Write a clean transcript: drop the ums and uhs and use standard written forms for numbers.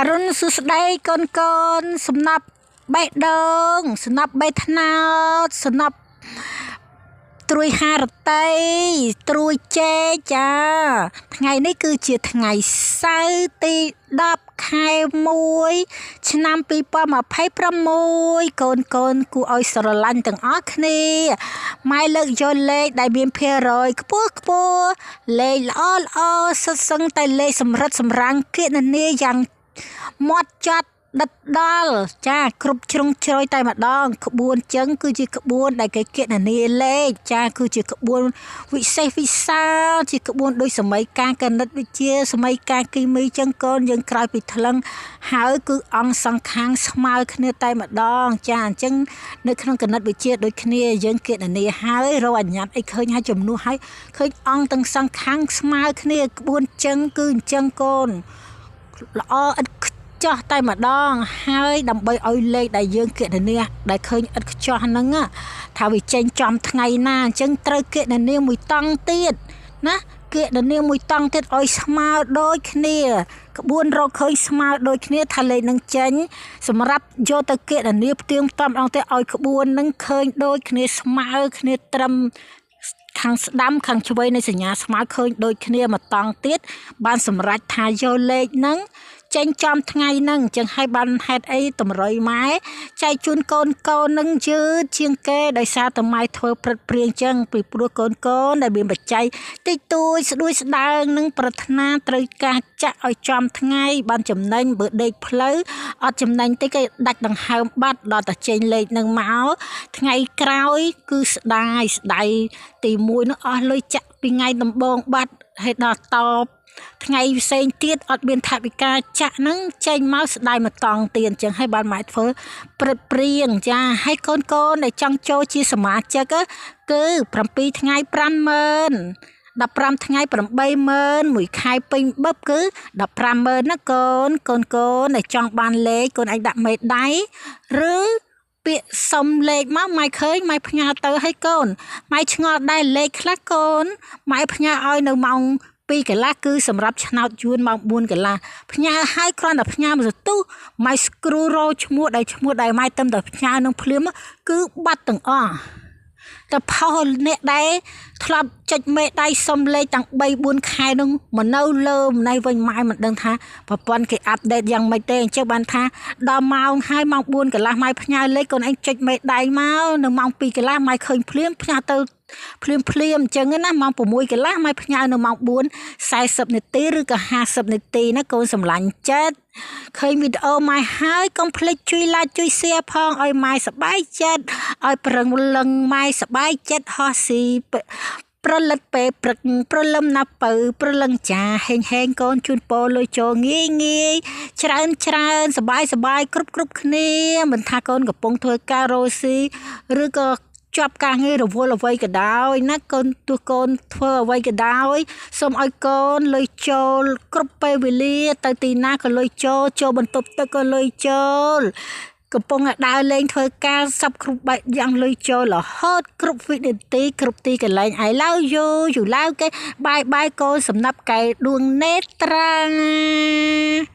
អរុណសួស្តីកូនកូនសំណាប់បេះដូងសំណាប់បេះថ្នោតសំណាប់ត្រួយហារតីត្រួយចេកចាថ្ងៃនេះគឺជាថ្ងៃសៅរ៍ទី10ខែ1ឆ្នាំ2026កូនកូនគួរឲ្យស្រឡាញ់ទាំងអស់គ្នាម៉ែលើកយកលេខដែលមានភាគរយខ្ពស់ខ្ពស់លេខល្អល្អសុទ្ធសឹងតែលេខសម្រិតសម្រាំងគណនាយ៉ាងមាត់ចត់ដិតដល់ចាគ្រប់ជ្រុងជ្រោយតែម្ដងក្បួនចឹងគឺជាក្បួនដែលគេគណនាលេខចាគឺជាក្បួនវិសេសវិសាលជាក្បួនដូចសម័យកាលគណិតវិទ្យាសម័យកាលគីមីចឹងកូនយើងក្រោយពីថ្លឹងហើយគឺអង្គសង្ខាងស្មើគ្នាតែម្ដងចាអញ្ចឹងនៅក្នុងគណិតវិទ្យាដូចគ្នាយើងគណនាហើយរកអញ្ញត្តិអីឃើញហើយចំនួនហើយឃើញអង្គទាំងសង្ខាងស្មើគ្នាក្បួនចឹងគឺអញ្ចឹងកូនល្អឥតខ្ចោះតែម្ដងហើយដើម្បីឲ្យលេខដែលយើងគណនាដែលឃើញឥតខ្ចោះហ្នឹងថាវាចេញចំថ្ងៃណាអញ្ចឹងត្រូវគណនាមួយតង់ទៀតណាគណនាមួយតង់ទៀតឲ្យស្មើដូចគ្នាក្បួនរកឃើញស្មើដូចគ្នាថាលេខនឹងចេញសម្រាប់យកទៅគណនាផ្ទៀងផ្ទាត់ម្ដងទៀតឲ្យក្បួននឹងឃើញដូចគ្នាស្មើគ្នាត្រឹមខាងស្ដាំខាងឆ្វេងនៃសញ្ញាស្មើឃើញដូចគ្នាមួយតង់ទៀតបានសម្រេចថាយកលេខហ្នឹងចេញចំថ្ងៃហ្នឹងអញ្ចឹងឲ្យបានហេតុអីតម្រុយម៉ែចែកជូនកូនកូននឹងយឺតជាងគេដោយសារតែម៉ែធ្វើព្រឹត្តព្រៀងចឹងពីព្រោះកូនកូនដែលមានបច្ច័យតិចតួចស្ដួយស្ដើងនឹងប្រាថ្នាត្រូវការចាក់ឲ្យចំថ្ងៃបានចំណេញបើដេកផ្លូវអត់ចំណេញទេគេដាច់ដង្ហើមបាត់ដល់តែចេញលេខនឹងមកថ្ងៃក្រោយគឺស្ដាយស្ដាយទី1នោះអស់លុយចាក់ពីថ្ងៃដំបូងបាត់ហើយដល់តបថ្ងៃផ្សេងទៀតអត់មានថវិកាចាក់ហ្នឹងចេញមកស្ដាយមកតង់ទៀតអញ្ចឹងហើយបានម៉ែធ្វើព្រឹតព្រៀងចាហើយកូនកូនដែលចង់ចូលជាសមាជិកគឺ7ថ្ងៃ50000 15ថ្ងៃ80000មួយខែពេញបឹបគឺ150,000ណាកូនកូនកូនដែលចង់បានលេខកូនឯងដាក់មេដៃឬពាក្យសុំលេខមកម៉ែឃើញម៉ែផ្ញើទៅឲ្យកូនម៉ែឆ្ងល់ដែរលេខខ្លះកូនម៉ែផ្ញើឲ្យនៅម៉ោង2កន្លះគឺសម្រាប់ឆ្នោតយួនម៉ោង4កន្លះផ្ញើឲ្យគ្រាន់តែផ្ញើមួយសន្ទុះម៉ែស្គ្រូរោឈ្មោះដែលឈ្មោះដែលម៉ែទឹមតែផ្ញើនឹងភ្លាមគឺបាត់ទាំងអស់តែផុសអ្នកដែរធ្លាប់ចុចមេដៃសុំលេខតាំង3 4ខែនឹងមកនៅលើម្នេះវិញម៉ែមិនដឹងថាប្រព័ន្ធគេ update យ៉ាងម៉េចទេអញ្ចឹងបានថាដល់ម៉ោងហើយម៉ោង4កន្លះម៉ែផ្ញើលេខកូនឯងចុចមេដៃមកនៅម៉ោង2កន្លះម៉ែឃើញភ្លាមផ្ញើទៅភ្លាមភ្លាមអញ្ចឹងណាម៉ោង6កន្លះម៉ែផ្ញើនៅម៉ោង4 40នាទីឬក៏50នាទីណាកូនសម្លាញ់ចិត្តឃើញវីដេអូម៉ែហើយកុំភ្លេចជួយ like ជួយ share ផងឲ្យម៉ែសប្បាយចិត្តឲ្យប្រឹងលឹងម៉ែសប្បាយចិត្តហោះស៊ីប្រលិតពេលព្រឹកព្រលឹមណាពៅព្រលឹងចាហេងហេងកូនជូនពោលុយចូលងាយងាយច្រើនច្រើនសបាយសបាយគ្រប់គ្រប់គ្នាមិនថាកូនកំពុងធ្វើការរស់ស៊ីឬក៏ជាប់ការងាររវល់អ្វីក៏ដោយណាកូនទោះកូនធ្វើអ្វីក៏ដោយសូមឲ្យកូនលុយចូលគ្រប់ពេលវេលាទៅទីណាក៏លុយចូលចូលបន្ទប់ទឹកក៏លុយចូលកំពុងតែដើរលេងធ្វើការសពគ្រប់បែបយ៉ាងលុយចូលរហូតគ្រប់វិនាទីគ្រប់ទីកន្លែង I love you យូឡាវគេបាយបាយកូនសំណាប់កែដួងនេត្រា។